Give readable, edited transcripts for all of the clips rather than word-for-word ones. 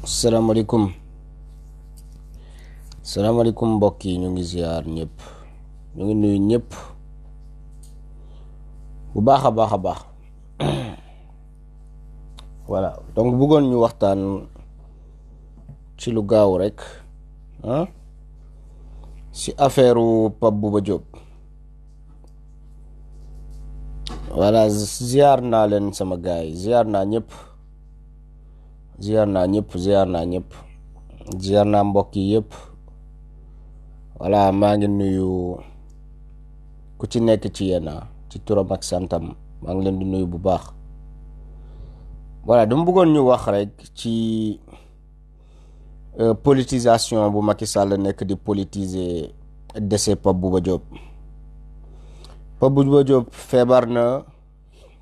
salaamaaleykum salaamaaleykum mbokk yi ñu ngi ziar ñëpp ñu ngi nuyu ñëpp bu baax a baax a baax voilà donc bëggoon ñu waxtaan ci lu gaaw rek ci affaire Pape Bouba Diop. voilà ziar naa leen sama gaay yi ziar naa ñëpp ziar naa mbokk yi yëpp. voilà maa ngi nuyu ku ci nekk ci yéen ci turam ak santam maa ngi leen di nuyu bu baax. voilà dama bëggoon ñu wax rek ci politisation bu Macky Sall nekk di politiser décès Pape Bouba Diop. Pape Bouba Diop feebar na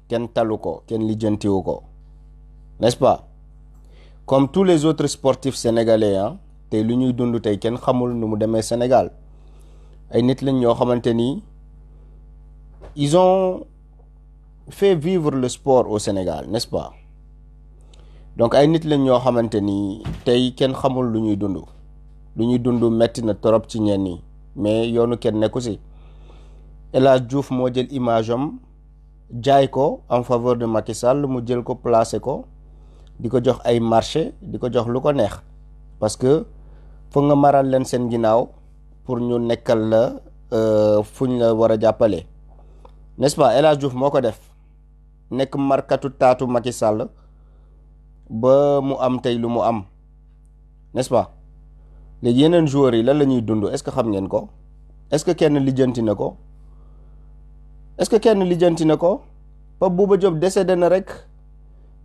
kenn talu ko kenn lijjantiwu ko, n'est-ce pas? Comme tous les autres sportifs sénégalais tey lu ñuy dund tey kenn xamul nu mu demee Sénégal. ay nit lañ ñoo xamante ni ils ont fait vivre le sport au Sénégal, n'est-ce pas? donc ay nit lañ ñoo xamante ni tey kenn xamul lu ñuy dund metti na torop ci ñenn ñi mais yoonu kenn nekku si. El Hadj Diouf moo jël image am jaay ko en faveur de Macky Sall, mu jël ko placé ko di ko jox ay marché di ko jox lu ko neex parce que foog nga maral leen seen ginnaaw pour ñu nekkal la fuñ la war a jàppale, n'est-ce pas? El Hadj Diouf moo ko def nekk markatu taatu Macky Sall ba mu am tey lu mu am, n'est-ce pas? léegi yeneen joueurs yi lan la ñuy dund est-ce que xam ngeen ko? est-ce que kenn lijjanti na ko? Pape Bouba Diop décédé na rek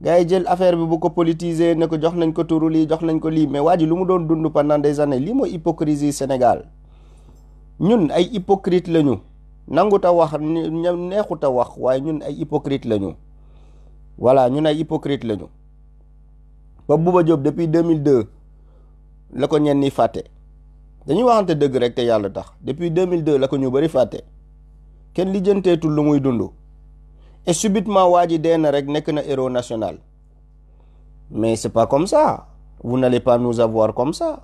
gars yi jël affaire bi bu ko politiser ne ko jox nañ ko turu lii jox nañ ko lii mais waa ji lu mu doon dund pendant des années. lii mooy hypocrisie Sénégal. ñun ay hypocrite lañu, nangut a wax neexut a wax waaye ñun ay hypocrite lañu. voilà ñun ay hypocrite lañu. Pape Bouba Diop depuis 2002 la ko ñenn ñi fàtte. dañuy waxante dëgg rek te yàlla tax depuis 2002 la ko ñu bari fàtte. kenn lijjanteetul lu muy dund et subitement waa ji dee na rek nekk na héros national. mais c'est pas comme ça, vous n'allez pas nous avoir comme ça.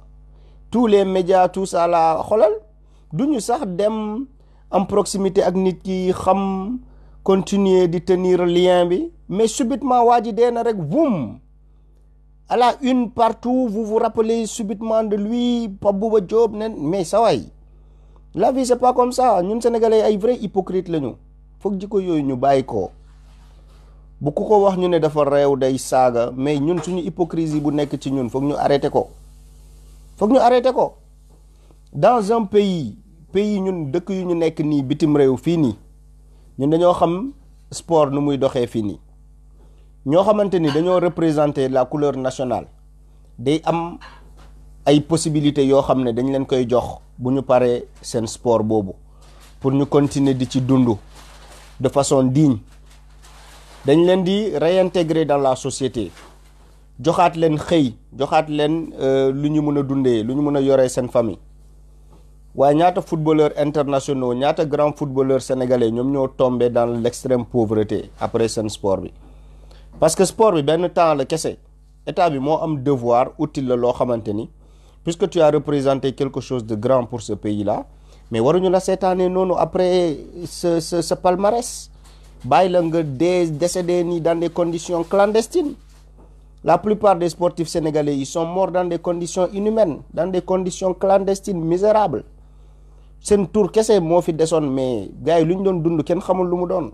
tous les médias tout ça la xolal duñu sax dem en proximité ak nit ki xam continuer di tenir lien bi mais subitement waa ji dee na rek boum à la une partout vous vous rappelez subitement de lui Pape Bouba Diop nen mais sa waay la vie c'est pas comme ça. ñun sénégalais ay vrai hypocrite lañu. foog jikko yooyu ñu bàyyi ko. bu ku ko wax ñu ne dafa réew day saaga mais ñun suñu hypocrisie bu nekk ci ñun foog ñu arrêté ko. dans un pays ñun dëkk yu ñu nekk nii bitim réew fii nii ñun dañoo xam sport nu muy doxee fii nii. ñoo xamante ni dañoo représenter la couleur nationale day am ay possibilités yoo xam ne dañ leen koy jox bu ñu paree seen sport boobu pour ñu continuer di ci dund de façon digne. dañ leen di réintégrer dans la société joxaat leen xëy joxaat leen lu ñu mën a dundee lu ñu mën a yoree seen famille. waaye ñaata footballeurs internationaux ñaata grands footballeurs sénégalais ñoom ñoo tombé dans l'extrême pauvreté après seen sport bi. parce que sport bi benn temps la kese état bi moo am devoir utile la loo xamante ni puisque tu as représenté quelque chose de grand pour ce pays-là mais waruñu la seetaanee noonu après ce palmarès bàyyi la nga décédé ni dans des conditions clandestines. la plupart des sportifs sénégalais ils sont morts dans des conditions inhumaines dans des conditions clandestines misérables. seen tour kese moo fi desoon mais gars yi lu ñu doon dund kenn xamul lu mu doon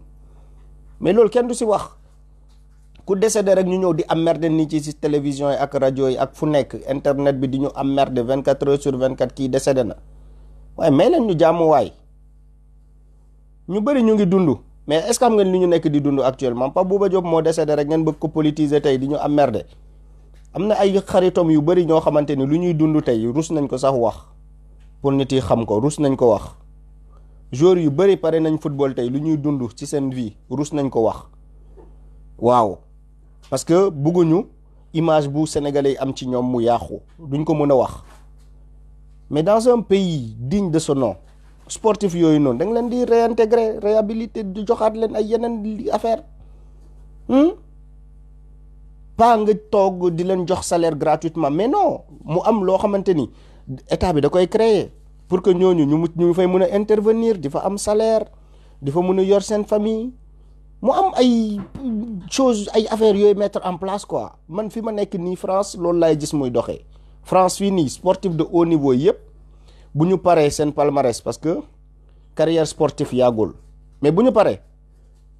mais loolu kenn du si wax. ku décédé rek ñu ñëw di emmerder nit ci télévision yi ak rajo yi ak fu nekk internet bi di ñu emmerder 24 heures sur 24 kii décédé na waaye may leen ñu jàmm waay. ñu bëri ñu ngi dund mais est-ce que xam ngeen li ñu nekk di dund actuellement Pape Bouba Diop moo décédé rek ngeen bëgg ko politiser tey di ñu emmerder. am na ay xaritom yu bëri ñoo xamante ni lu ñuy dund tey rus nañ ko sax wax pour nit yi xam ko rus nañ ko wax. joueurs yu bëri pare nañ football tey lu ñuy dund ci seen vie rus nañ ko wax waaw. parce que bëgguñu image bu sénégalais yi am ci ñoom mu yàqu duñ ko mën a wax mais dans un pays digne de ce nom sportif yooyu noonu da nga leen di réintégrer réhabiliter di joxaat leen ay yeneen affaire pas nga toog di leen jox salaire gratuitement mais non mu am loo xamante ni état bi da koy créer pour que ñooñu ñu fay mën a intervenir di fa am salaire di fa mën a yor seen famille mu am ay chose ay affaires yooyu mettre en place quoi. Man fi ma nekk nii France loolu laay gis muy doxee France fii nii sportif de haut niveau yëpp bu ñu paree seen palmarès parce que carrière sportive yàggul mais bu ñu paree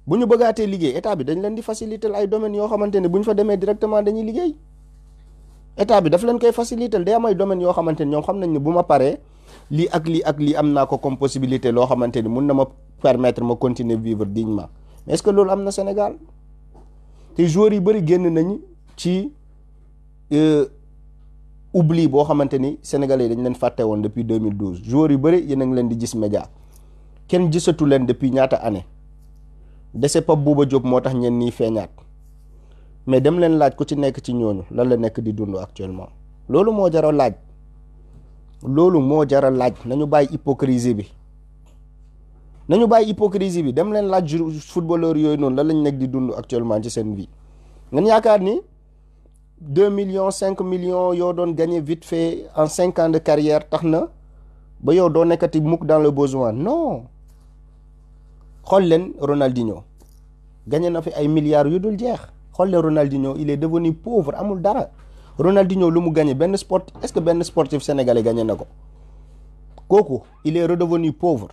bu ñu bëggaatee liggéey état bi dañ leen di faciliter ay domaines yoo xamante ne bu ñu fa demee directement dañuy liggéey état bi daf leen koy faciliter day am ay domaines yoo xamante ne ñoom xam nañ ne bu ma paree lii ak lii ak lii am naa ko comme possibilité loo xamante ni mun na ma permettre ma continuer vivre dignement mais est-ce que loolu am na Sénégal te joueurs yi bëri génn nañ ci oubli boo xamante ni sénégalais dañ leen fàtte woon depuis 2012 joueurs yu bëri yéen a ngi leen di gis média kenn gisatu leen depuis ñaata année dese Pape Bouba Diop moo tax ñeen nii feeñaat mais dem leen laaj ku ci nekk ci ñooñu lan la nekk di dund actuellement loolu moo jar a laaj nañu bàyyi hypocrisie bi dem leen laaj footballeur yooyu noonu lan lañ nekk di dund actuellement ci seen vie ngeen yaakaar ni 2 millions 5 millions yoo doon gagné vite fait en 5 ans de carrière tax na ba yow doo nekkati mukk dans le besoin non xool leen Ronaldinho gagné na fi ay milliards yu dul jeex xool leen Ronaldinho il est devenu pauvre amul dara Ronaldinho lu mu gagné est-ce que benn sportif sénégalais gagné na ko kooku il est redevenu pauvre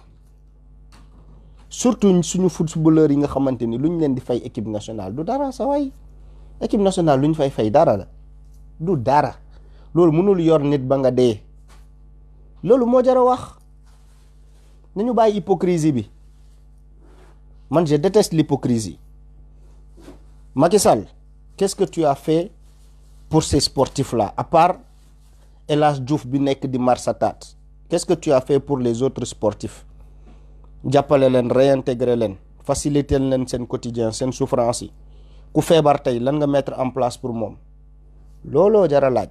surtout suñu footballeurs yi nga xamante ni lu ñu leen di fay équipe nationale du dara sa waay équipe nationale lu ñu fay dara la du dara loolu mënul yor nit ba nga dee loolu moo jar a wax nañu bàyyi hypocrisie bi man je déteste l'hypocrisie. Macky Sall, qu'est-ce que tu as fait pour ces sportifs-là à part El Hadj Diouf bi nekk di Marsataat qu'est-ce que tu as fait pour les autres sportifs jàppale leen réintégrer leen faciliter leen seen quotidien seen souffrance yi ku feebar tey lan nga mettre en place pour moom looloo jar a laaj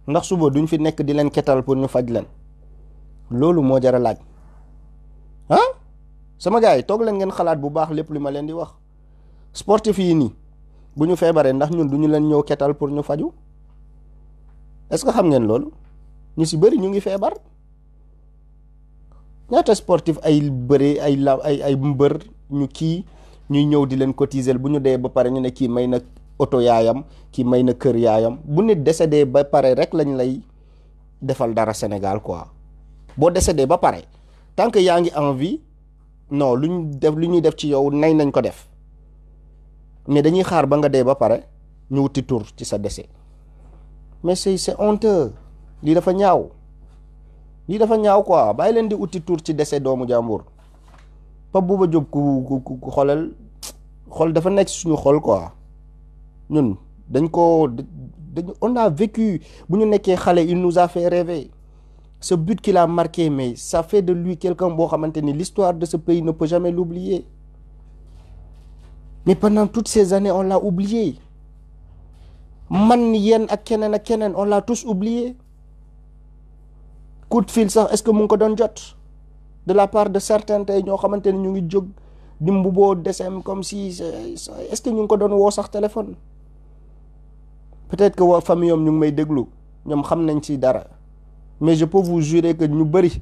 ndax suba duñ fi nekk di leen ketal pour ñu faj leen loolu moo jar a laaj ah sama gars yi toog leen ngeen xalaat bu baax lépp li ma leen di wax sportif yi nii bu ñu feebaree ndax ñun duñu leen ñëw ketal pour ñu faju est-ce que xam ngeen loolu ñu si bëri ñu ngi feebar ñaata sportif ay bëri ay mbër ñu kii ñuy ñëw di leen cotiser bu ñu dee ba pare ñu ne kii may na oto yaayam kii may na kër yaayam bu nit décédé ba pare rek lañ lay defal dara Sénégal quoi boo décédé ba pare tant que yaa ngi en vie non lu ñuy def ci yow nañ ko def mais dañuy xaar ba nga dee ba pare ñu wuti tur ci sa décès mais c'est honteux lii dafa ñaaw quoi bàyyi leen di uti tur ci décès doomu jàmbur Pape Bouba Diop ku xol dafa nekk suñu xol quoi ñun on a vécu bu ñu nekkee xale il nous a fait rêver ce but qu'il a marqué mais ça fait de lui quelqu'un boo xamante ni l'histoire de ce pays ne peut jamais l'oublier mais pendant toutes ces années on l'a oublié man yéen ak keneen on l'a tous oublié coup de fil sax est-ce que mu ngi ko doon jot de la part de certains tey ñoo xamante ni ñu ngi jóg di mbuboo desem comme si est-ce que ñu ngi ko doon woo sax téléphone peut-être que waa famille am ñu ngi may déglu ñoom xam nañ ci dara mais je peux vous jurer que ñu bëri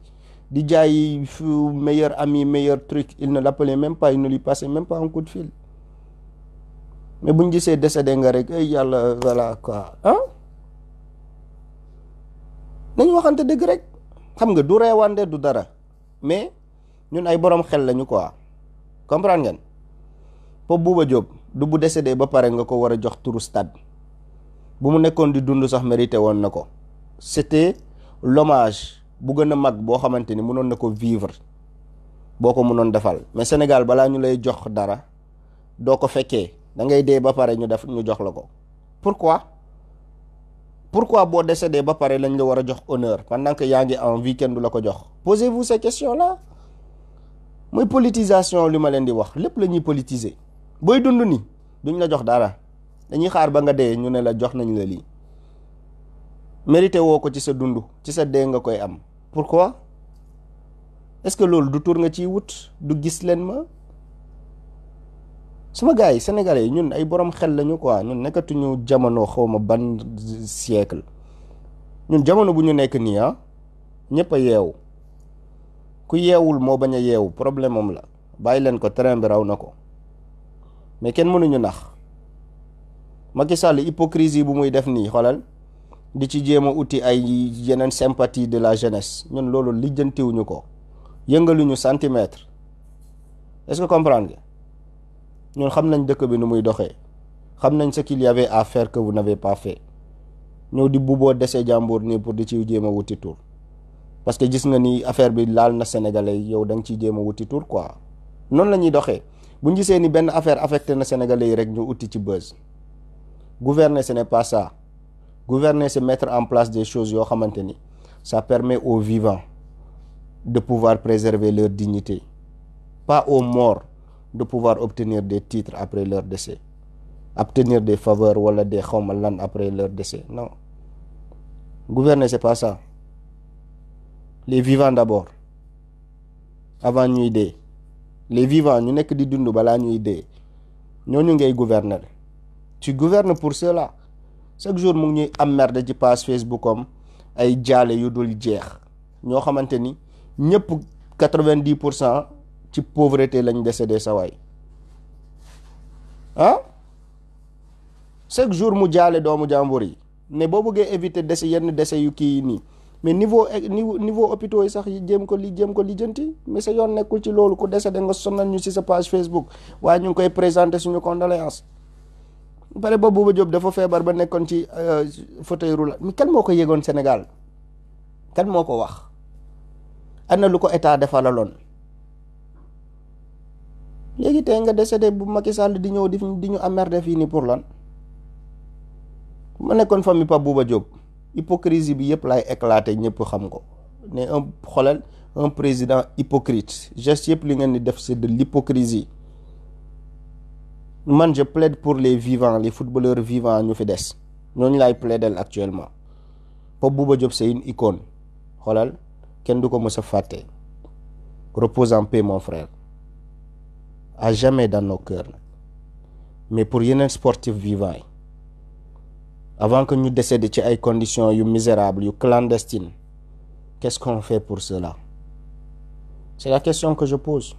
di jaay meilleur ami meilleur truc il ne l'appelait même pas il ne lui passait même pas un coup de fil mais buñ gisee décédé nga rek ay yàlla voilà quoi nañu waxante dëgg rek xam nga du reewande du dara mais ñun ay borom xel lañu quoi comprendre ngeen Pape Bouba Diop du bu décédé ba pare nga ko war a jox turu stade bu mu nekkoon di dund sax mérité woon na ko c'était l'hommage bu gën a mag boo xamante ni mënoon na ko vivre boo ko mënoon defal mais Sénégal balaa ñu lay jox dara doo ko fekkee da ngay dee ba pare ñu jox la ko pourquoi boo décédé ba pare lañ la war a jox honneur pendant que yaa ngi en vie kenn du la ko jox posez-vous ces questions là mooy politisation li ma leen di wax lépp la ñuy politiser booy dund ni duñ la jox dara dañuy xaar ba nga dee ñu ne la jox nañ la lii mérité woo ko ci sa dund ci sa dee nga koy am pourquoi est-ce que loolu du tur nga ciy wut du gis leen ma sama gars yi sénégalais yi ñun ay borom xel lañu quoi ñun nekkatuñu jamono xawma ban siècle ñun jamono bu ñu nekk nii ñëpp a yeewu ku yeewul moo bañ a yeewu problème am la bàyyi leen ko train bi raw na ko mais kenn mënuñu nax Macky Sall hypocrisie bu muy def nii xoolal di ci jéem a uti ay yeneen sympathie de la jeunesse ñun loolu lijjantiwuñu ko yëngaluñu centimètre est-ce que comprendre nga ñun xam nañ dëkk bi nu muy doxee xam nañ ce qu'il y avait à faire que vous n'avez pas fait ñëw di buboo dese jàmbur nii pour di ci jéem a wuti tour parce que gis nga ni affaire bi laal na sénégalais yow da nga ciy jéem a wuti tour quoi noonu la ñuy doxee bu ñu gisee ni benn affaire affecté na sénégalais yi rek ñu uti ci buzz. Gouverner ce n'est pas ça. Gouverner c'est mettre en place des choses yoo xamante ni ça permet aux vivants de pouvoir préserver leur dignité, pas aux morts de pouvoir obtenir des titres après leur décès, obtenir des faveurs wala des xawma lan après leur décès. Non, gouverner c'est pas ça. Les vivants d'abord avant ñuy dee, les vivants ñu nekk di dund balaa ñuy dee ñooñu ngay gouverner. Tu gouvernes pour cela. Chaque jour mu ngi ñuy emmerder ci page Facebook am ay jaale yu dul jeex ñoo xamante ni ñëpp 90% ci pauvreté lañ décédé sa waay chaque jour mu jaale doomu jàmbur yi mais boo bëggee éviter décès yenn décès yu kii nii mais niveau hôpitaux yi sax jéem ko lijjanti mais sa yoon nekkul ci loolu ku décédé nga sonal ñu ci sa page Facebook waaye ñu ngi koy présenter suñu condoléance pare ba Bouba Diop dafa feebar ba nekkoon ci fauteuil roulant mais kan moo ko yëgoon Sénégal kan moo ko wax ana lu ko état defalaloon léegi tey nga décédé bu Macky Sall di ñëw di ñu emmerder fii nii pour lan ma nekkoon famille Pape Bouba Diop hypocrisie bi yëpp lay éclater ñëpp xam ko ne un président hypocrite geste yëpp li ngeen di def c'est de l'hypocrisie. Man je plaide pour les vivants, les footballeurs vivants ñu fi des ñooñu laay plaidel actuellement. Pape Bouba Diop c'est une icône xoolal kenn du ko mës a fàtte. Repose en paix mon frère, à jamais dans nos cœurs. Mais pour yeneen sportifs vivants yi avant que ñu décéder ci ay conditions yu misérables yu clandestines, qu'est-ce qu'on fait pour cela? C'est la question que je pose.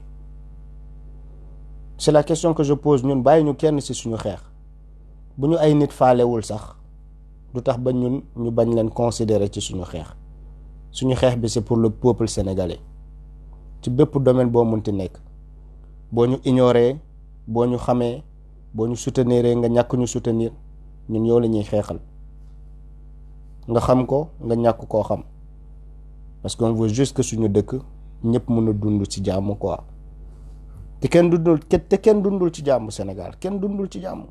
C'est la question que je pose. Ñun bàyyi ñu kenn ci suñu xeex bu ñu ay nit faalewul sax du tax ba ñun ñu bañ leen considérer ci suñu xeex bi c'est pour le peuple sénégalais ci bépp domaine boo mënti nekk boo ñu ignorer boo ñu xamee boo ñu soutenir nga ñàkk ñu soutenir ñun yow la ñuy xeexal nga xam ko nga ñàkk koo xam parce qu'on veut juste que suñu dëkk ñëpp mën a dund ci jàmm quoi. te kenn dundul ci jàmm Sénégal kenn dundul ci jàmm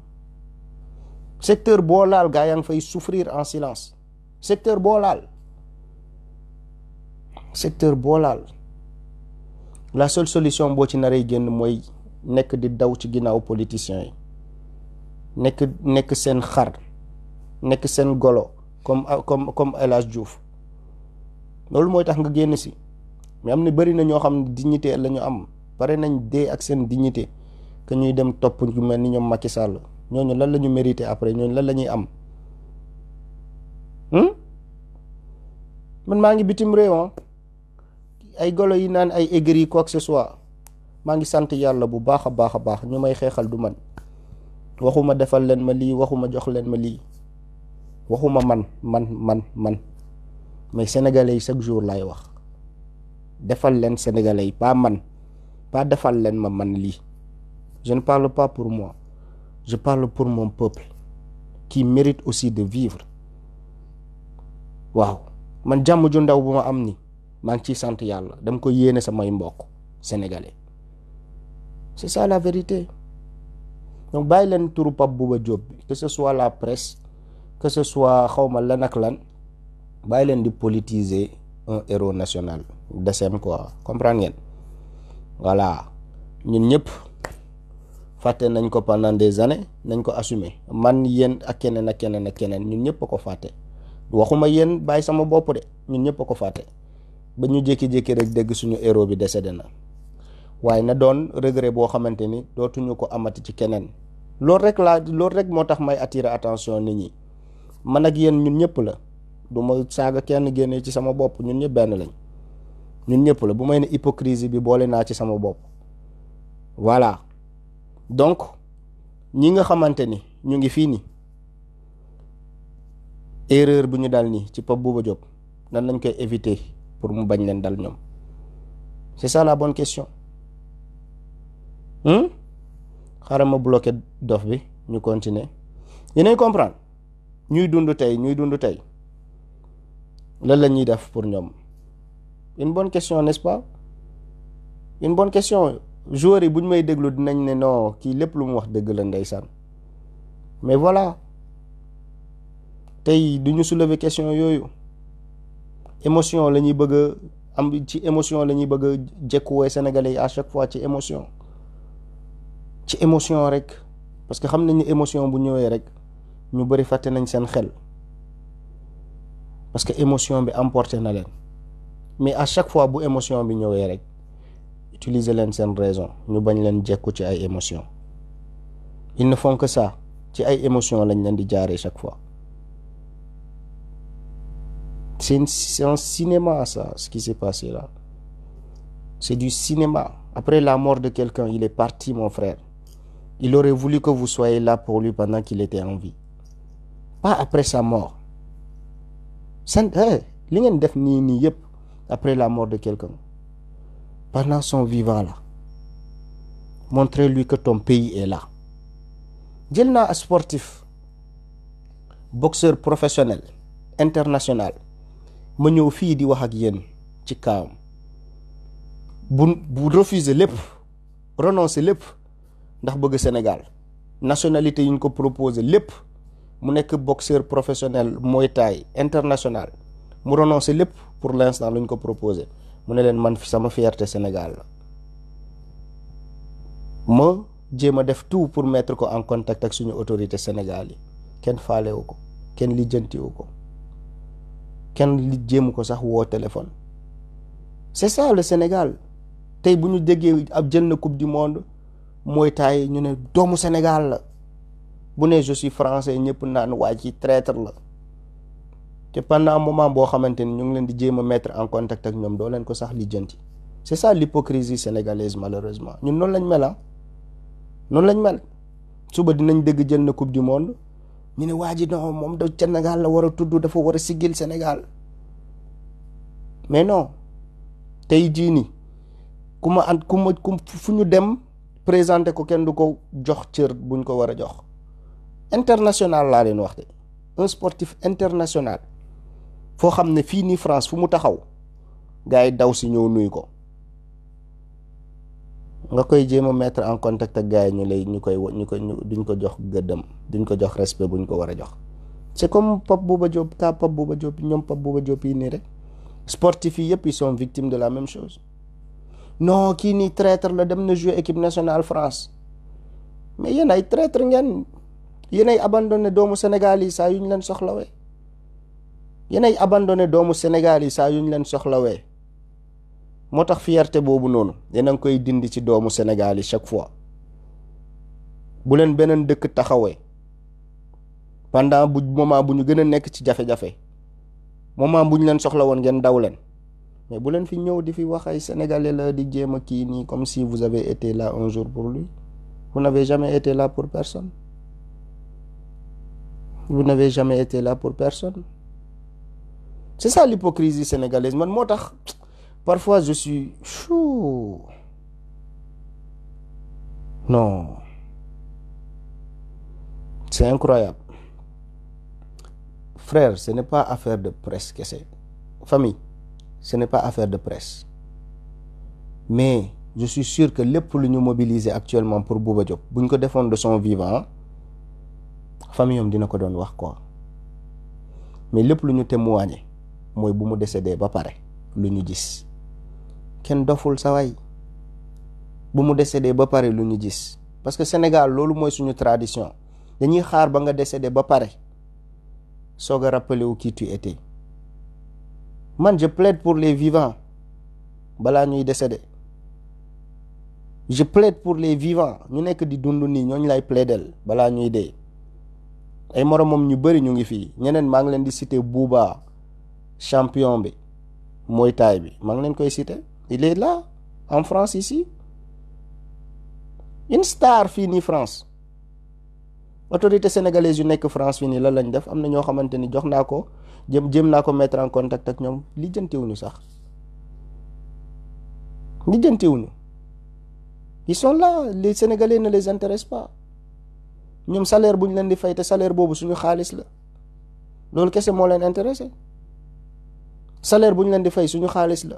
secteur boo laal gaa yaa ngi fay souffrir en silence secteur boo laal la seule solution boo ci naree génn mooy nekk di daw ci ginnaaw politiciens yi nekk seen xar nekk seen golo comme El Hadj Diouf loolu mooy tax nga génn si mais am na bëri na ñoo xam ne dignité la ñu am. pare nañ dee ak seen dignité que ñuy dem topp ñu mel ni ñoom Macky Sall ñooñu lan la ñu mérité après ñooñu lan la ñuy am man maa ngi bitim réew ay golo yi naan ay aigri quoi que ce soit maa ngi sant yàlla bu baax a baax ñu may xeexal du man waxuma defal leen ma lii waxuma jox leen ma lii waxuma man mais sénégalais yi chaque jour laay wax defal leen sénégalais yi pas defal leen ma man lii. Je ne parle pas pour moi, je parle pour mon peuple qui mérite aussi de vivre. waaw man jàmm ju ndaw bu ma am ni maa ngi ciy sant yàlla dama ko yéene samay mbokk sénégalais. C'est ça la vérité. Donc bàyyi leen turu Pape Bouba Diop bi que ce soit la presse que ce soit xawma lan ak lan bàyyi leen di politiser un héros national desem quoi comprendre ngeen. Voilà ñun ñëpp fàtte nañ ko pendant des années nañ ko assumer man yéen ak keneen ñun ñëpp a ko fàtte waxuma yéen bàyyi sama bopp de ñun ñëpp a ko fàtte ba ñu jékki-jékki rek dégg suñu héros bi décédé na waaye na doon regret boo xamante ni dootuñu ko amati ci keneen. loolu rek moo tax may attirer attention nit ñi man ak yéen ñun ñëpp la du ma saaga kenn génnee ci sama bopp ñun ñëpp benn lañ ñun ñëpp la bu may ne hypocrisie bi boole naa ci sama bopp. voilà donc ñi nga xamante ni ñu ngi fii ni erreur bu ñu dal nii ci Pape Bouba Diop nan lañ koy éviter pour mu bañ leen dal ñoom c'est ça la bonne question. xaaral ma bloqué dof bi ñu continuer yéenay comprendre ñuy dund tey lan la ñuy def pour ñoom une bonne question n'est-ce pas une bonne question. joueurs yi bu ñu may déglu dinañ ne non kii lépp lu mu wax dëgg la ndeysaan mais voilà tey du ñu soulever question yooyu émotion la ñuy bëgg a am ci émotion la ñuy bëgg a jekkuwee sénégalais yi à chaque fois ci émotion rek parce que xam nañ ne émotion bu ñëwee rek ñu bëri fàtte nañ seen xel parce que émotion bi emporté na leen mais à chaque fois bu émotion bi ñëwee rek utiliser leen seen raison ñu bañ leen jekku ci ay émotion ils ne font que ça ci ay émotion lañ leen di jaaree chaque fois. C'est un cinéma ça ce qui s'est passé là c'est du cinéma. Après la mort de quelqu'un il est parti mon frère. Il aurait voulu que vous soyez là pour lui pendant qu'il était en vie, pas après sa mort. li ngeen def nii yëpp après la mort de quelqu'un, pendant son vivant là, montrez-lui que ton pays est là. jël naa sportif boxeur professionnel international ma ñëw fii di wax ak yéen ci kaam bu refuser lépp renoncer lépp ndax bëgg Sénégal nationalité yi ñu ko proposé lépp mu nekk boxeur professionnel Muay Thai international mu renoncer lépp pour l'instant lu ñu ko proposé mu ne leen man sama fierté Sénégal la ma jéem a def tout pour mettre ko en contact ak suñu autorité Sénégal yi kenn faalewu ko kenn lijjantiwu ko kenn li jéemu ko sax woo téléphone. C'est ça le Sénégal. tey bu ñu déggee ab jël na coupe du monde Muay Thai ñu ne doomu Sénégal la bu ne je suis français ñëpp naan waa ci traître la te pendant un moment boo xamante ni ñu ngi leen di jéem a mettre en contact ak ñoom doo leen ko sax lijjanti. C'est ça l'hypocrisie sénégalaise malheureusement ñun noonu lañ mel noonu lañ mel suba dinañ dégg jël na coupe du monde ñu ne waa ji non moom da Sénégal la war a tudd dafa war a siggil Sénégal mais non tey jii nii ku ma fu ñu dem présenté ko kenn du ko jox cër buñ ko war a jox. international laa leen wax de un sportif international foo xam ne fii nii France fu mu taxaw gars yi daw si ñëw nuyu ko nga koy jéem a mettre en contact ak gars yi duñ ko jox gëddam duñ ko jox respect buñ ko war a jox. c'est comme Pape Bouba Diop ñoom Pape Bouba Diop yi nii rek sportifs yi yëpp ils sont victimes de la même chose. non kii nii traître la dem na jouer équipe nationale France mais yéen ay traître ngeen yéen ay abandonné doomu Sénégal yi saa yu ñu leen soxlawee moo tax fierté boobu noonu yéen a ngi koy dindi ci doomu Sénégal yi chaque fois bu leen beneen dëkk taxawee pendant moment bu ñu gën a nekk ci jafe-jafe moment bu ñu leen soxla woon ngeen daw leen. mais bu leen fi ñëw di fi wax ay sénégalais la di jéem a kii nii comme si vous avez été là un jour pour lui. Vous n'avez jamais été là pour personne. Vous n'avez jamais été là pour personne. C'est ça l'hypocrisie sénégalaise. Man moo tax parfois je suis chou. Non. C'est incroyable. Frère, ce n'est pas affaire de presse que c'est. Famille. Ce n'est pas affaire de presse. Mais je suis sûr que lépp lu ñu mobiliser actuellement pour Bouba Diop bu ñu ko defoon de son vivant famille am dina ko doon wax quoi. Mais lépp lu ñu témoigner mooy bu mu décédé ba pare lu ñu gis kenn doful sa waay bu mu décédé ba pare lu ñu gis parce que Sénégal loolu mooy suñu tradition dañuy xaar ba nga décédé ba pare soog a rappeler wu qui tu étais. Man je plaide pour les vivants balaa ñuy décédé je plaide pour les vivants ñu nekk di dund nii ñooñu lay plaidel balaa ñuy dee. ay moromam ñu bëri ñu ngi fii ñeneen maa ngi leen di citer Bouba champion bi Muay Thai bi maa ngi leen koy citer il est là en France ici une star fii nii France. autorité sénégalaise yu nekk France fii nii lan lañ def am na ñoo xamante ni jox naa ko jëm naa ko mettre en contact ak ñoom lijjantiwuñu sax lijjantiwuñu ils sont là les Sénégalais ne les intéressent pas ñoom salaire bu ñu leen di fay te salaire boobu suñu xaalis la loolu kese moo leen intéressé salaire bu ñu leen di fay suñu xaalis la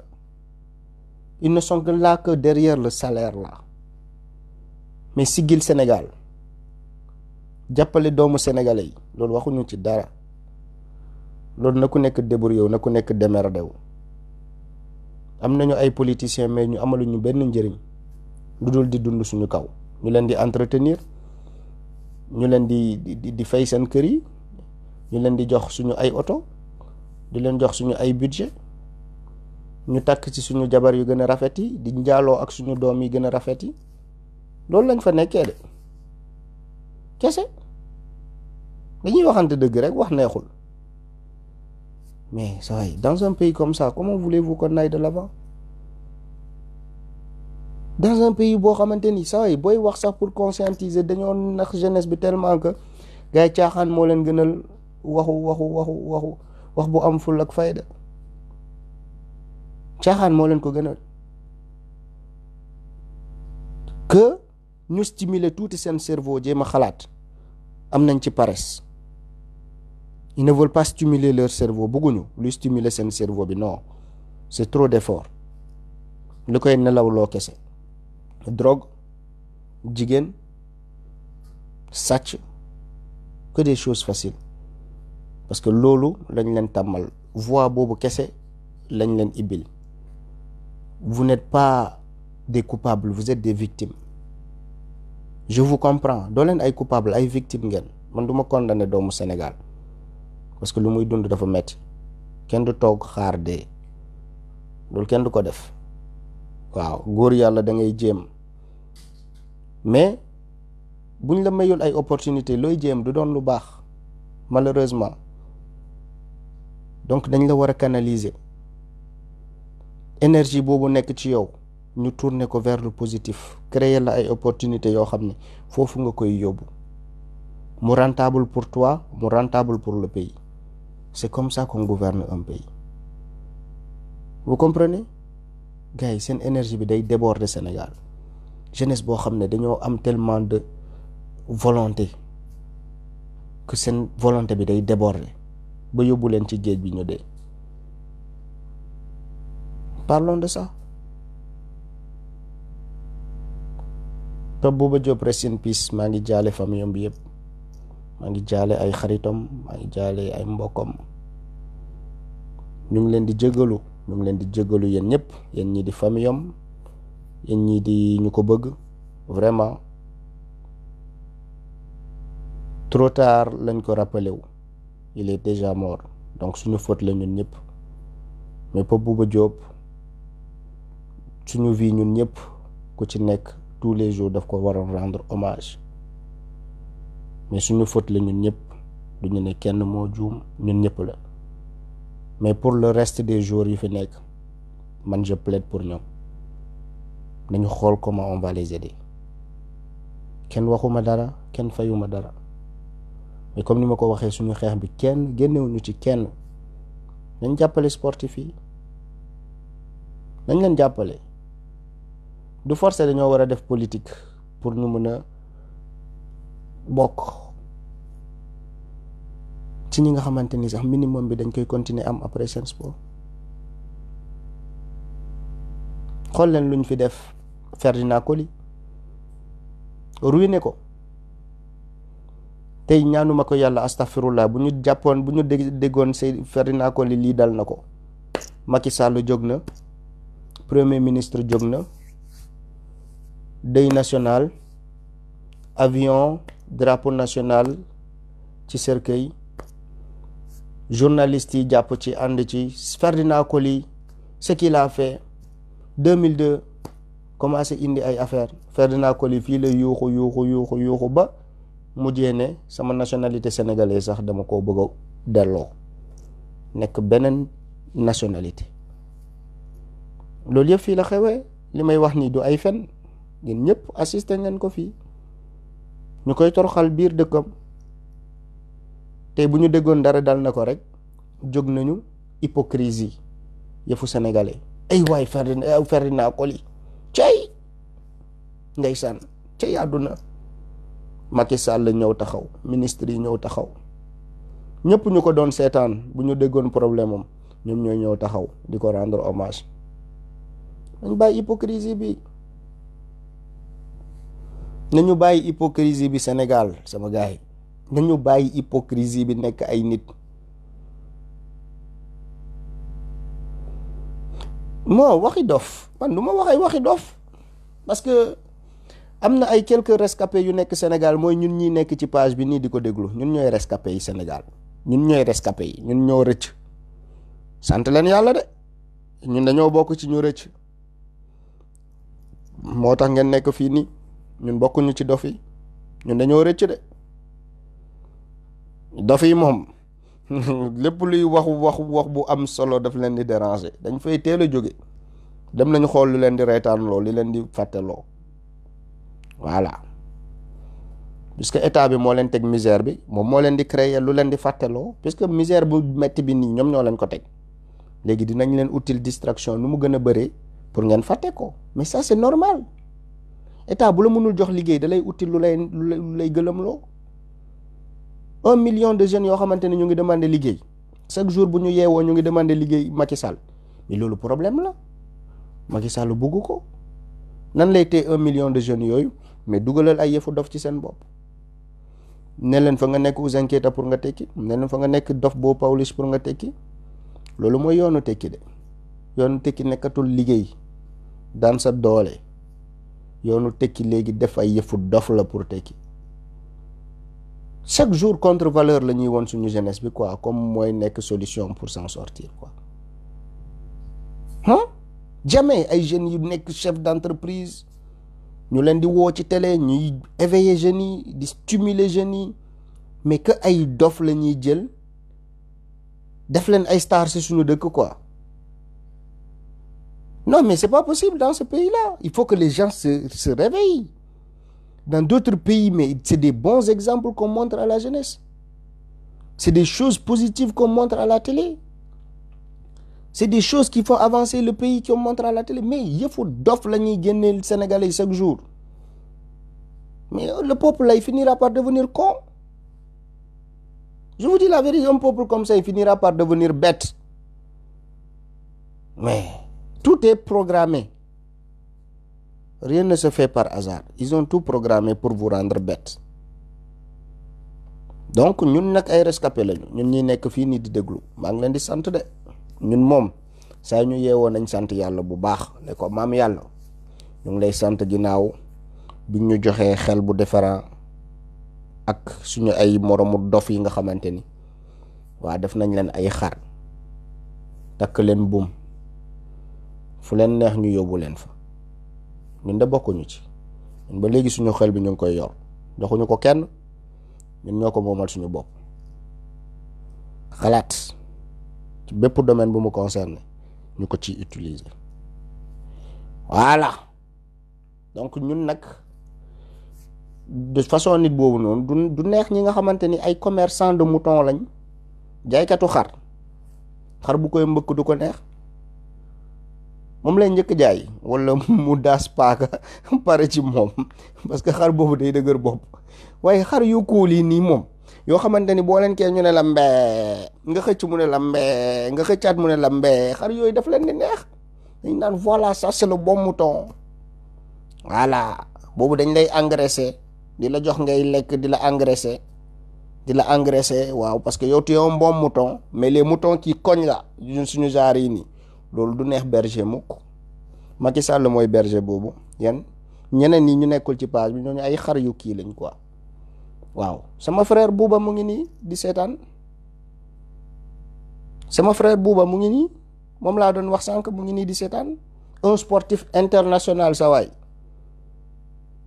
ils ne sont que là que derrière le salaire là mais siggil Sénégal jàppale doomu sénégalais yi loolu waxuñu ci dara loolu na ku nekk débrouillé wu na ku nekk démerdé wu am nañu ay politiciens mais ñu amaluñu benn njëriñ lu dul di dund suñu kaw ñu leen di entretenir ñu leen di fay seen kër yi ñu leen di jox suñu ay oto di leen jox suñu ay budget ñu takk ci suñu jabar yu gën a rafet yi di njaaloo ak suñu doom yi gën a rafet yi loolu lañ fa nekkee de kese dañuy waxante dëgg rek wax neexul mais ça va dans un pays comme ça comment voulez-vous qu'on aille de l'avant dans un pays boo xamante ni ça va booy wax sax pour conscientiser dañoo nax jeunesse bi tellement que gars yi caaxaan moo leen gënal wax bu am ful ak fayda caaxaan moo leen ko gënal que ñu stimuler tuuti seen cerveau jéem a xalaat am nañ ci paresse ils ne veulent pas stimuler leur cerveau bëgguñu luy stimuler seen cerveau bi non c'est trop d'effort lu koy nelawloo kese drogue jigéen sàcc que des choses faciles parce que loolu lañ leen tàmmal voie boobu kese lañ leen ibbil vous n'êtes pas des coupables vous êtes des victimes je vous comprends doo leen ay coupable ay victime ngeen man duma condamner doomu Sénégal parce que lu muy dund dafa metti kenn du toog xaar dee loolu kenn du ko def waaw góor yàlla da ngay jéem mais buñ la mayul ay opportunité looy jéem du doon lu baax malheureusement donc dañ la war a canaliser énergie boobu nekk ci yow ñu tourner ko vers le positif créer la ay opportunités yoo xam ne foofu nga koy yóbbu mu rentable pour toi mu rentable pour le pays c'est comme ça qu'on gouverne un pays vous comprenez gars yi seen énergie bi day déborder Sénégal jeunesse boo xam ne dañoo am tellement de volonté que seen volonté bi day déborder ba yóbbu leen ci géej bi ñu dee parlons de ça. Pape Bouba Diop rest in peace maa ngi jaale famille bi yëpp maa ngi jaale ay xaritam maa ngi jaale ay mbokkam ñu ngi leen di jégalu yéen ñëpp yéen ñii di famille am yéen ñii di ñu ko bëgg vraiment trop tard lañ ko rappelé wu il est déjà mort donc suñu faute la ñun ñëpp mais Pape Bouba Diop suñu vie ñun ñëpp ku ci nekk tous les jours daf ko war a rendre hommage mais suñu faute la ñun ñëpp duñu ne kenn moo juum ñun ñëpp la mais pour le reste des jours yu fi nekk man je plaide pour ñoom nañu xool comment on va les aider kenn waxuma dara kenn fayuma dara mais comme ni ma ko waxee suñu xeex bi kenn génnewuñu ci kenn nañ jàppale sportif yi nañ leen jàppale du forcer dañoo war a def politique pour ñu mën a bokk ci ñi nga xamante ni sax minimum bi dañ koy continuer am après seen sport xool leen luñ fi def Ferdinand Coly ruiné ko tey ñaanuma ko yàlla astaghfirullah bu ñu jàppoon bu ñu déggoon Ferdinand Coly lii dal na ko Macky Sall jóg na premier ministre jóg na deuil national avion drapeau national ci cercueil journalistes yi jàpp ci ànd ci Ferdinand Coly ce qu'il a fait 2002 commencé indi ay affaire Ferdinand Coly fii la yuuxu ba mujjee ne sama nationalité sénégalaise sax dama koo bëgg a delloo nekk beneen nationalité. loolu yëpp fii la xewee li may wax nii du ay fen ñun ñëpp assisté ngeen ko fii ñu koy toroxal biir dëkkam tey bu ñu déggoon dara dal na ko rek jóg nañu hypocrisie yëfu sénégalais ay waay Ferdinand Coly cey ndeysaan cey àdduna. Macky Sall ñëw taxaw ministre yi ñëw taxaw ñëpp ñu ko doon seetaan bu ñu déggoon problème am ñoom ñooy ñëw taxaw di ko rendre hommage. nañu bàyyi hypocrisie bi nañu bàyyi hypocrisie bi Sénégal sama gars yi nañu bàyyi hypocrisie bi nekk ay nit. moo waxi dof man du ma waxee waxi dof parce que am na ay quelques rescapés yu nekk Sénégal mooy ñun ñi nekk ci page bi nii di ko déglu ñun ñooy rescapés yi Sénégal ñun ñooy rescapés yi ñun ñoo rëcc sant leen yàlla de ñun dañoo bokk ci ñu rëcc moo tax ngeen nekk fii nii ñun bokkuñu ci dof yi ñun dañoo rëcc de dof yi moom lépp luy wax bu am solo daf leen di déranger dañ fay teel a jóge dem nañu xool lu leen di reetaanloo li leen di fàtteloo voilà puisque état bi moo leen teg misère bi moom moo leen di créer lu leen di fàtteloo puisque misère bu metti bi nii ñoom ñoo leen ko teg léegi dinañ leen utile distraction nu mu gën a bëree pour ngeen fàtte ko mais ça c'est normal état bu la mënul jox liggéey da lay utile lu lay gëlëmloo 1 million de jeunes yoo xamante ne ñu ngi demander liggéey chaque jour bu ñu yeewoo ñu ngi demander liggéey Macky Sall mais loolu problème la Macky Sall bugg ko nan lay tee 1 million de jeunes yooyu mais dugalal ay yëfu dof ci seen bopp ne leen fa nga nekk Ouzin Keita pour nga tekki ne leen fa nga nekk dof boo Pawlish pour nga tekki loolu mooy yoonu tekki de yoonu tekki nekkatul liggéey daan sa doole yoonu tekki léegi def ay yëfu dof la pour tekki chaque jour contre valeur la ñuy woon suñu jeunesse bi quoi comme mooy nekk solution pour s'en sortir quoi jamais ay jeunes yu nekk chef d'entreprise ñu leen di woo ci télé ñuy éveiller jeunes yi di stimuler jeunes yi mais que ay dof la ñuy jël def leen ay stars ci suñu dëkk quoi non mais c'est pas possible dans ce pays-là il faut que les gens se réveillent dans d'autres pays mais c'est des bons exemples qu'on montre à la jeunesse c'est des choses positives qu'on montre à la télé c'est des choses qui font avancer le pays qu'on montre à la télé mais yëfu dof la ñuy génneel Sénégalais chaque jour mais le peuple là il finira par devenir con je vous dis la vérité un peuple comme ça il finira par devenir bête mais tout est programmé rien ne se fait par hasard ils ont tout programmé pour vous rendre bête donc ñun nag ay rescapé lañu ñun ñi nekk fii nii di déglu maa ngi leen di sant de ñun moom saa ñu yeewoo nañ sant yàlla bu baax ne ko maam yàlla ñu ngi lay sant ginnaaw bi ñu joxee xel bu différent ak suñu ay moromu dof yi nga xamante ni waa def nañ leen ay xar takk leen buum fu leen neex ñu yóbbu leen fa ñun de bokkuñu ci ñun ba léegi suñu xel bi ñu ngi koy yor joxuñu ko kenn ñun ñoo ko moomal suñu bopp xalaat ci bépp domaine bu mu concerné ñu ko ci utiliser voilà donc ñun nag de façon nit boobu noonu du neex ñi nga xamante ni ay commerçant de mouton lañ jaaykatu xar bu koy mbëkk du ko neex moom lay njëkk jaay wala mu daas paaka pare ci moom parce que xar boobu day dëgër bopp waaye xar yu kuul yi nii moom yoo xamante ni boo leen kee ñu ne la mbee nga xëcc mu ne la mbee nga xëccaat mu ne la mbee xar yooyu daf leen di neex dañ naan voilà ça c'est le bon mouton voilà boobu dañ lay engraisser di la jox ngay lekk di la engraisser waaw parce que yow tu es un bon mouton mais les moutons qui cognent là suñu genre yi nii loolu du neex berger mukk Macky Sall mooy berger boobu yan ñeneen ñi ñu nekkul ci page bi ñooñu ay xar yu kii lañ quoi waaw sama frère Bouba mu ngi nii di seetaan sama frère Bouba mu ngi nii moom laa doon wax sànq mu ngi nii di seetaan un sportif international sa waay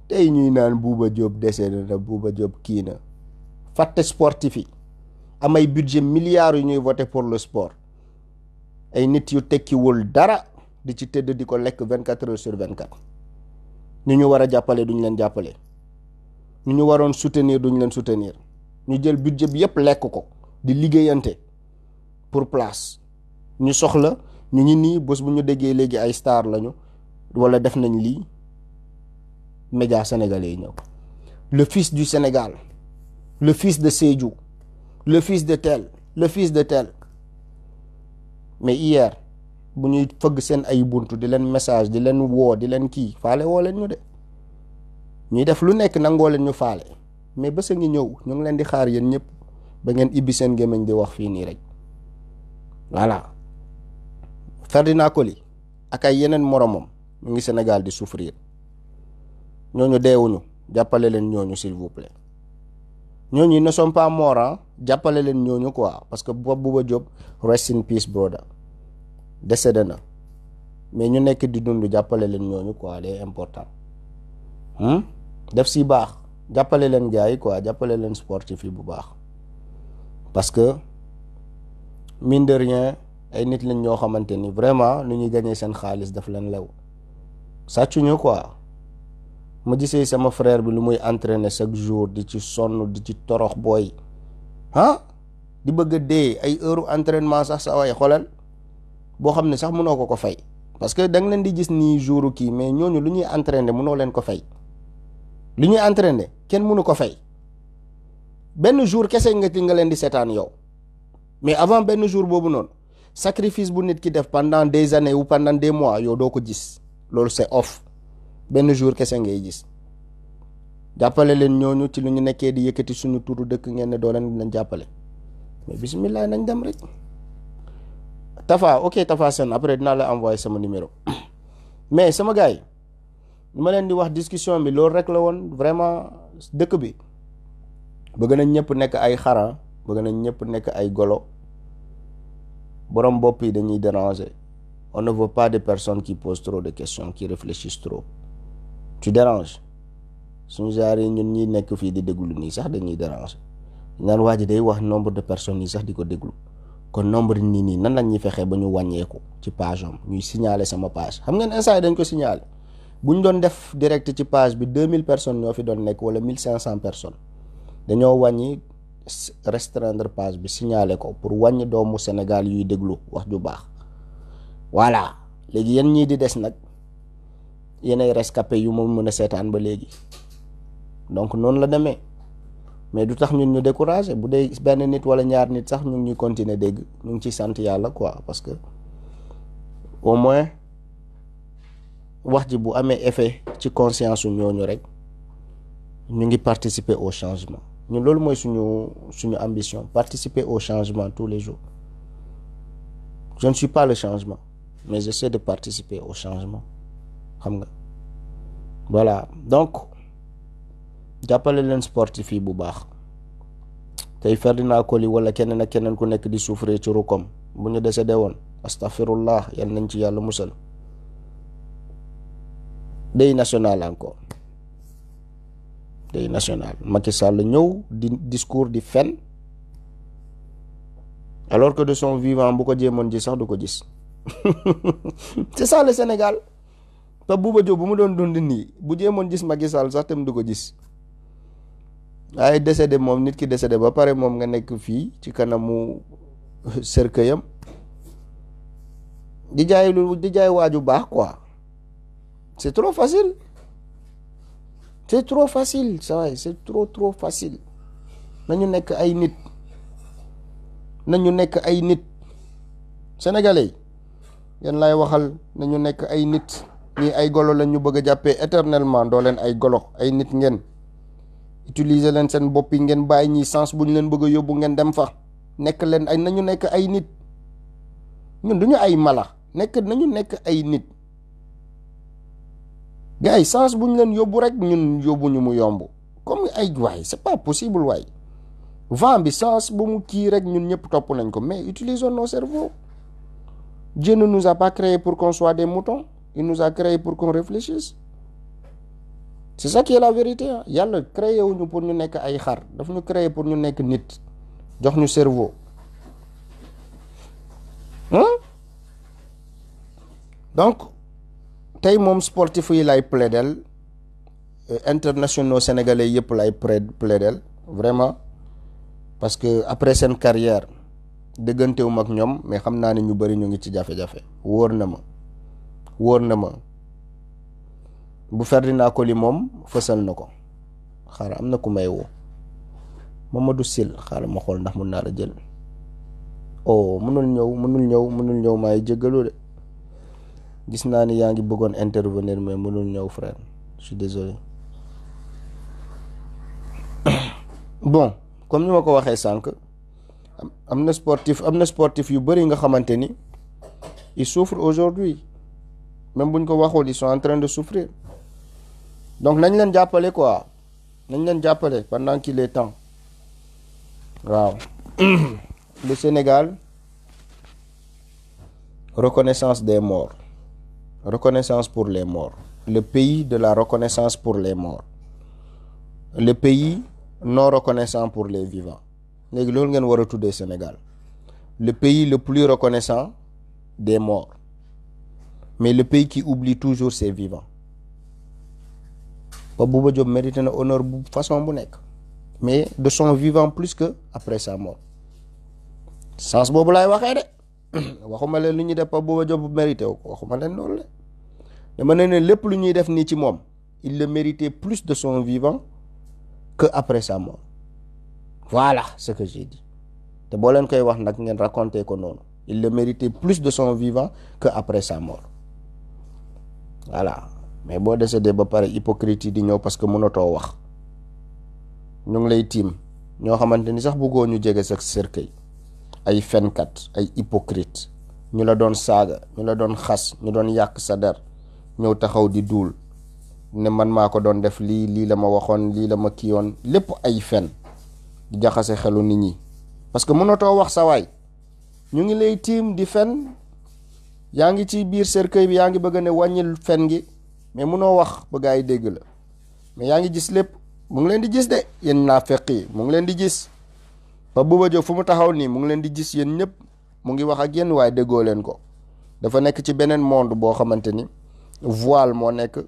tey ñuy naan Bouba Diop décédé na Bouba Diop kii na fàtte sportif yi amay budget milliards yu ñuy voté pour le sport ay nit yu tekkiwul dara di ci tëdd di ko lekk 24 heures sur 24 ñu war a jàppale duñ leen jàppale ñu waroon soutenir duñ leen soutenir ñu jël budget bi yëpp lekk ko di liggéeyante pour place ñu soxla ñu ngi nii bés bu ñu déggee léegi ay star lañu wala def nañ lii médias sénégalais yi ñëw le fils du Sénégal le fils de Sédhiou le fils de tel le fils de tel mais hier bu ñuy fëgg seen ay buntu di leen message di leen woo di leen kii faale woo leen ñu de ñuy def lu nekk nangoo leen ñu faale mais bés a ngi ñëw ñu ngi leen di xaar yéen ñëpp ba ngeen ibbi seen gémmiñ di wax fii nii rek voilà Ferdinand Coly ak ay yeneen moromam ñu ngi Sénégal di souffrir ñooñu deewuñu jàppale leen ñooñu s'il vous plaît ñooñu ne sont pas morts jàppale leen ñooñu quoi parce que Bouba Diop rest in peace brother décédé na mais ñu nekk di dund jàppale leen ñooñu quoi c'est important def si baax jàppale leen gars yi quoi jàppale leen sportif yi bu baax parce que mine de rien ay nit lañ ñoo xamante ni vraiment nu ñuy gagné seen xaalis daf leen lew sàccuñu quoi ma gisee sama frère bi lu muy entraîner chaque jour di ci sonn di ci torox booy di bëgg a dee ay heure entraînement sax sa way xoolal boo xam ne sax mënoo ko fay parce que da nga leen di gis nii jouru kii mais ñooñu lu ñuy entraîner mënoo leen ko fay lu ñuy entraîner kenn mënu ko fay benn jour kese nga leen di seetaan yow mais avant benn jour boobu noonu sacrifice bu nit ki def pendant des années ou pendant des mois yow doo ko gis loolu c'est off benn jour kese ngay gis jàppale leen ñooñu ci lu ñu nekkee di yëkkati suñu turu dëkk ngeen ne doo leen jàppale mais bismillah nañ dem rek Tafa ok Tafa Sène après dinaa la envoyer sama numéro mais sama gars yi ma leen di wax discussion bi loolu rek la woon vraiment dëkk bi bëgg nañ ñëpp nekk ay xara bëgg nañ ñëpp nekk ay golo borom bopp yi dañuy déranger on ne veut pas de personnes qui posent trop de questions qui réfléchissent trop tu déranges suñu genre yi ñun ñi nekk fii di déglu nii sax dañuy déranger naan waa ji day wax nombre de personnes yi sax di ko déglu kon nombre nii nan la ñuy fexee ba ñu wàññeeku ci page am ñuy signaler sama page xam ngeen instant yi dañ ko signaler bu ñu doon def direct ci page bi 2000 personnes ñoo fi doon nekk wala 1500 personnes dañoo wàññi restreindre page bi signaler ko pour wàññi doomu Sénégal yuy déglu wax ju baax voilà léegi yéen ñii di des nag yéenay rescapé yu moom mën a seetaan ba léegi donc noonu la demee mais du tax ñun ñu découragé bu dee benn nit wala ñaar nit sax ñu ngi ñuy continuer dégg ñu ngi ciy sant yàlla quoi parce que au moins wax ji bu amee effet ci conscience su ñooñu rek ñu ngi participer au changement ñun loolu mooy suñu ambition participer au changement tous les jours je ne suis pas le changement mais j'essaie de participer au changement xam nga voilà donc jàppale leen sportif yi bu baax tey Ferdinand Coly wala keneen ak keneen ku nekk di souffrir ci rukom bu ñu décédé woon astaghfirullah yal nañ ci yàlla musal deuil national encore deuil national Macky Sall ñëw di discours di fen alors que de son vivant bu ko jéemoon ji sax du ko gis c'est ça le Sénégal te Bouba Diop bu mu doon dund nii bu jéemoon gis Macky Sall sax tam du ko gis ay décédé moom nit ki décédé ba pare moom nga nekk fii ci kanamu cercueil-am di jaay waaju baax quoi c'est trop facile ça va c'est trop facile nañu nekk ay nit sénégalais yéen lay waxal nañu nekk ay nit ñii ay golo lañ ñu bëgg a jàppee éternellement doo leen ay golo ay nit ngeen utiliser leen seen bopp yi ngeen bàyyi ñi sens bu ñu leen bëgg a yóbbu ngeen dem fa nekk leen ay nañu nekk ay nit ñun duñu ay mala nañu nekk ay nit gars yi sens bu ñu leen yóbbu rek ñun yóbbu ñu mu yomb comme ay waay c'est pas possible waay vent bi sens bu mu kii rek ñun ñëpp topp nañ ko mais utilisons nos cerveaux Dieu ne nous a pas créé pour qu'on soit des moutons il nous a créé pour qu'on réfléchisse. C'est ça qui est la vérité. Yàlla créé wuñu pour ñu nekk ay xar daf ñu créé pour ñu nekk nit jox ñu cerveau donc tey moom sportif yi lay plaidel internationaux sénégalais yëpp lay plaidel vraiment parce que après seen carrière dëggantewum ak ñoom mais xam naa ne ñu bëri ñu ngi ci jafe-jafe wóor na ma bu Ferdinand Coly moom fësal na ko xaaral am na ku may woo Mamadou Sil xaaral ma xool ndax mun naa la jël mënul ñëw maay jéggalu de gis naa ni yaa ngi bëggoon intervenir mais mënul ñëw frère je suis désolé bon comme ni ma ko waxee sànq am na sportif yu bëri nga xamante ni ils souffrent aujourd'hui même buñ ko waxul ils sont en train de souffrir donc nañ leen jàppale quoi nañ leen jàppale pendant qu'il est temps waaw le Sénégal reconnaissance des morts reconnaissance pour les morts le pays de la reconnaissance pour les morts le pays non reconnaissant pour les vivants léegi loolu ngeen war a tuddee Sénégal le pays le plus reconnaissant des morts mais le pays qui oublie toujours ses vivants Pape Bouba Diop mérité na honneur bu façon bu nekk mais de son vivant plus que après sa mort sens boobu laay waxee de waxuma leen lu ñuy def Pape Bouba Diop mérité wu ko waxuma leen loolu la dama ne lépp lu ñuy def nii ci moom il le méritait plus de son vivant que après sa mort voilà ce que j'ai dit te boo leen koy wax nag ngeen raconter ko noonu il le méritait plus de son vivant que après sa mort voilà mais boo décédé ba pare hypocrite yi di ñëw parce que mënatoo wax ñu ngi lay tiim ñoo xamante ni sax bëggoo ñu jege sa cercueil ay fenkat ay hypocrite ñu la doon saaga ñu la doon xas ñu doon yàq sa der ñëw taxaw di duul ne man maa ko doon def lii la ma waxoon lii la ma kiyoon lépp ay fen di jaxase xelu nit ñi parce que mënatoo wax sa waay ñu ngi lay tiim di fen yaa ngi ci biir cercueil bi yaa ngi bëgg ne wàññil fen gi mais mënoo wax ba gaa yi dégg la mais yaa ngi gis lépp mu ngi leen di gis de yéen naafeq yi mu ngi leen di gis Pape Bouba Diop fu mu taxaw nii mu ngi leen di gis yéen ñëpp mu ngi wax ak yéen waaye déggoo leen ko dafa nekk ci beneen monde boo xamante ni voile moo nekk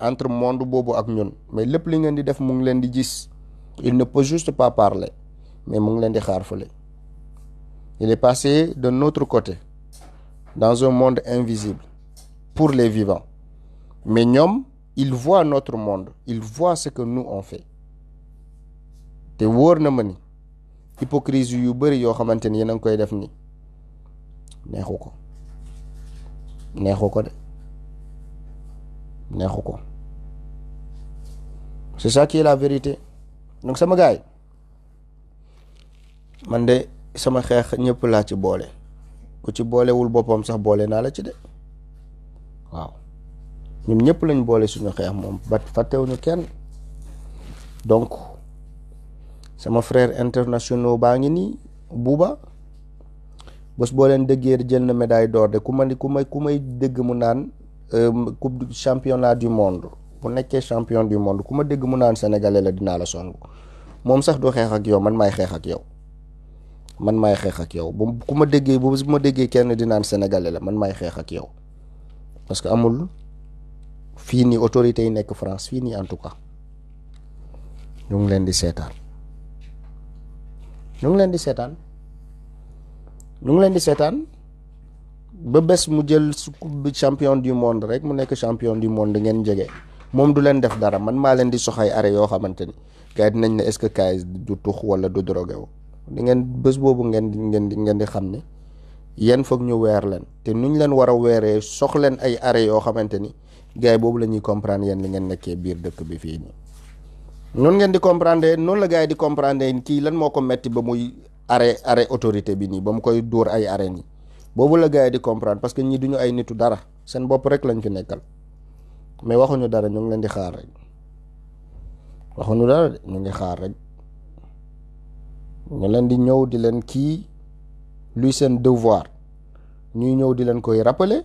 entre monde boobu ak ñun mais lépp li ngeen di def mu ngi leen di gis il ne peut juste pas parler mais mu ngi leen di xaar fële il est passé de notre côté dans un monde invisible pour les vivants mais ñoom ils voient notre monde ils voient ce que nous on fait te wóor na ma ni hypocrisie yu bëri yoo xamante ni yéen a ngi koy def ni neexu ko de neexu ko c'est ça qui est la vérité donc sama gaay man de sama xeex ñëpp laa ci boole ku ci boolewul boppam sax boole naa la ci de waaw ñun ñëpp lañ boole suñu xeex moom ba fàttewuñu kenn donc sama frère internationaux baa ngi nii Bouba bés boo leen déggee jël na médaille d'or de ku may dégg mu naan coupe du championnat du monde bu nekkee champion du monde ku ma dégg mu naan sénégalais la dinaa la song moom sax du xeex ak yow man maay xeex ak yow bu ku ma déggee kenn di naan sénégalais la man maay xeex ak yow parce que amul fii nii autorités yi nekk France fii nii en tout cas ñu ngi leen di seetaan ba bés mu jël champion du monde rek mu nekk champion du monde ngeen jege moom du leen def dara man maa leen di soxay arrêt yoo xamante ni gars yi dinañ ne est-ce que kaay du tux wala du drogué wu di ngeen bés boobu ngeen di xam ne yéen foog ñu weer leen te nuñ leen war a weeree sox leen ay arrêt yoo xamante ni gars yi boobu la ñuy comprendre yéen li ngeen nekkee biir dëkk bi fii nii noonu ngeen di comprendre noonu la gars yi di comprendre kii lan moo ko metti ba muy arrêt autorité bi nii ba mu koy dóor ay arrêt nii boobu la gars yi di comprendre parce que ñii duñu ay nitu dara seen bopp rek lañ fi nekkal mais waxuñu dara ñu ngi leen di xaar rek waxuñu dara de ñu ngi xaar rek ñu leen di ñëw di leen kii luy seen devoir ñuy ñëw di leen koy rappeler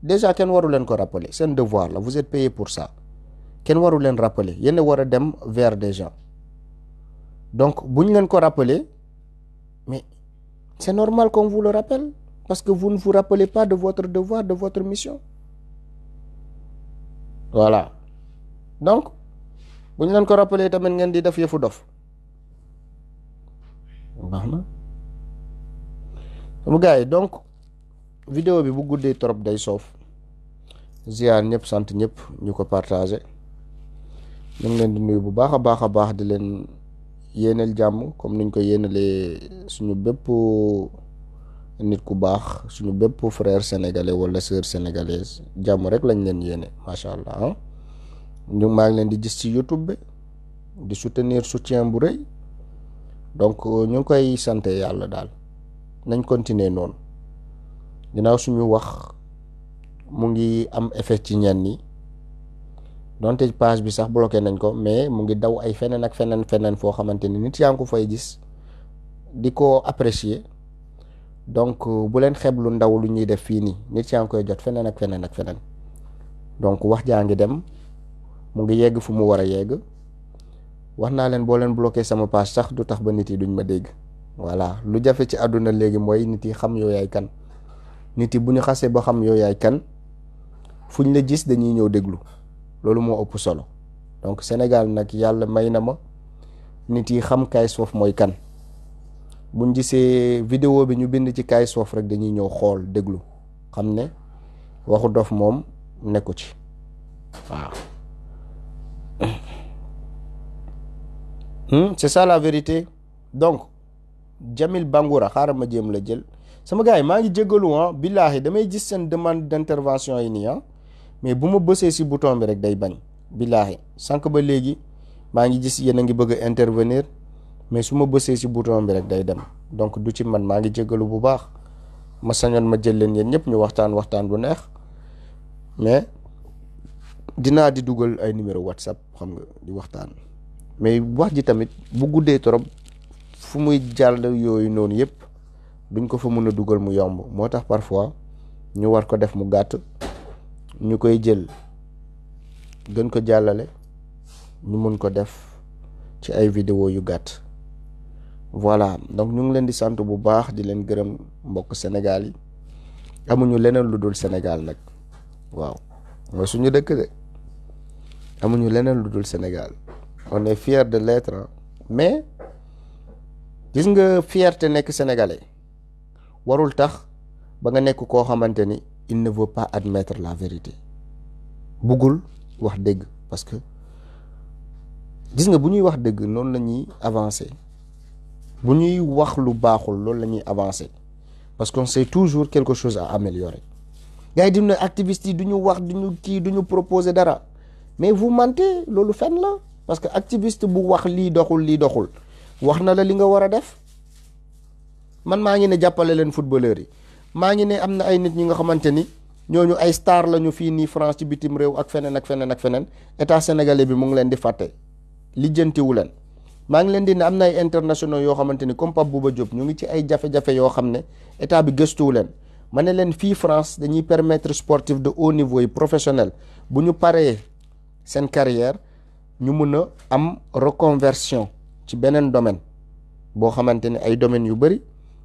déjà kenn waru leen ko rappeler seen devoir la vous êtes payé pour ça kenn waru leen rappeler yéen war a dem vers des gens donc bu ñu leen ko rappeler mais c'est normal qu'on vous le rappelle parce que vous ne vous rappelez pas de votre devoir, de votre mission. Voilà. Donc, bu ñu leen ko rappeler tamit ngeen di def yëfu dof. Baax na. Sama gars yi donc vidéo bi bu guddee trop day soof. Ziar ñëpp sant ñëpp ñu ko partagé. ñu ngi leen di nuyu bu baax a baax di leen yéeneel jàmm comme niñ ko yéenelee suñu bépp nit ku baax suñu bépp frère sénégalais wala sœur sénégalaise jàmm rek lañ leen yéene macha allah ñu maa ngi leen di gis ci YouTube bi di soutenir soutien bu rëy donc ñu ngi koy sant yàlla daal nañ continuer noonu ginnaaw suñu wax mu ngi am effet ci ñenn ñi donte page bi sax bloqué nañ ko mais mu ngi daw ay feneen ak feneen foo xamante ni nit yaa ngi ko fay gis di ko apprécier donc bu leen xeeb lu ndaw lu ñuy def fii nii nit yaa ngi koy jot feneen ak feneen donc wax jaa ngi dem mu ngi yegg fu mu war a yegg wax naa leen boo leen bloqué sama page sax du tax ba nit yi duñ ma dégg voilà lu jafe ci àdduna léegi mooy nit yi xam yow yaay kan nit yi bu ñu xasee ba xam yow yaay kan fuñ la gis dañuy ñëw déglu loolu moo ëpp solo donc Sénégal nag yàlla may na ma nit yi xam Kayz mooy kan buñ gisee vidéo bi ñu bind ci Kayz rek dañuy ñëw xool déglu xam ne waxu dof moom nekku ci waaw c'est ça la vérité donc Jamil Bangoura xaaral ma jéem la jël sama gars yi maa ngi jéggalu billaahi damay gis seen demande d'intervention yi nii mais bu ma bësee si bouton bi rek day bañ billaahi sànq ba léegi maa ngi gis yéen a ngi bëgg a intervenir mais su ma bësee si bouton bi rek day dem donc du ci man maa ngi jéggalu bu baax ma sañoon ma jël leen yéen ñëpp ñu waxtaan bu neex mais dinaa di dugal ay numéro WhatsApp xam nga di waxtaan mais wax ji tamit bu guddee trop fu muy jàll yooyu noonu yëpp duñ ko fa mën a dugal mu yomb moo tax parfois ñu war ko def mu gàtt ñu koy jël gën ko jàllale ñu mun ko def ci ay vidéo yu gàtt voilà donc ñu ngi leen di sant bu baax di leen gërëm mbokk Sénégal yi amuñu leneen lu dul Sénégal nag waaw mooy suñu dëkk de amuñu leneen lu dul Sénégal on est fier de l'être mais gis nga fierté nekk sénégalais warul tax ba nga nekk koo xamante ni il ne veut pas admettre la vérité buggul wax dëgg parce que gis nga bu ñuy wax dëgg noonu la ñuy avancer bu ñuy wax lu baaxul loolu la ñuy avancer parce qu'on sait toujours quelque chose à améliorer gars yi di ne activistes yi du ñu wax du ñu proposer dara mais vous mentez loolu fen la parce que activiste bu wax lii doxul wax na la li nga war a def man maa ngi ne jàppale leen footballeurs yi maa ngi ne am na ay nit ñi nga xamante ni ñooñu ay star lañu fii nii France ci bitim réew ak feneen état sénégalais bi mu ngi leen di fàtte lijjantiwu leen maa ngi leen di ne am na ay internationaux yoo xamante ni comme Pape Bouba Diop ñu ngi ci ay jafe-jafe yoo xam ne état bi gëstuwu leen ma ne leen fii France dañuy permettre sportif de haut niveau yi professionnel bu ñu paree seen carrière ñu mun a am reconversion ci beneen domaine boo xamante ne ay domaines yu bëri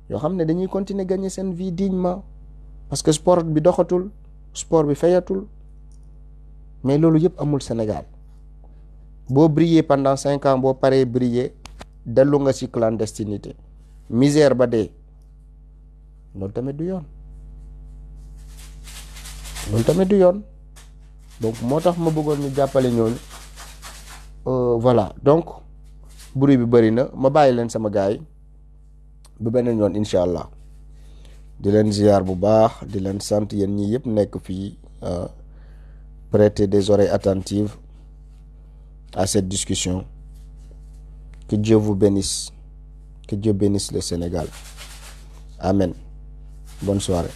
yoo xam ne dañuy continuer gagner seen vie dignement parce que sport bi doxatul sport bi fayatul mais loolu yëpp amul Sénégal boo briller pendant 5 ans boo paree briller dellu nga ci clandestinité misère ba dee loolu tamit du yoon donc moo tax ma bëggoon ñu jàppale ñooñu voilà donc bruit bi bëri na ma bàyyi leen sama gaay ba beneen yoon incha allah di leen ziar bu baax di leen sant yéen ñi yëpp nekk fii prêter des oreilles attentives à cette discussion. Que Dieu vous bénisse, que Dieu bénisse le Sénégal. Amen. Bonne soirée.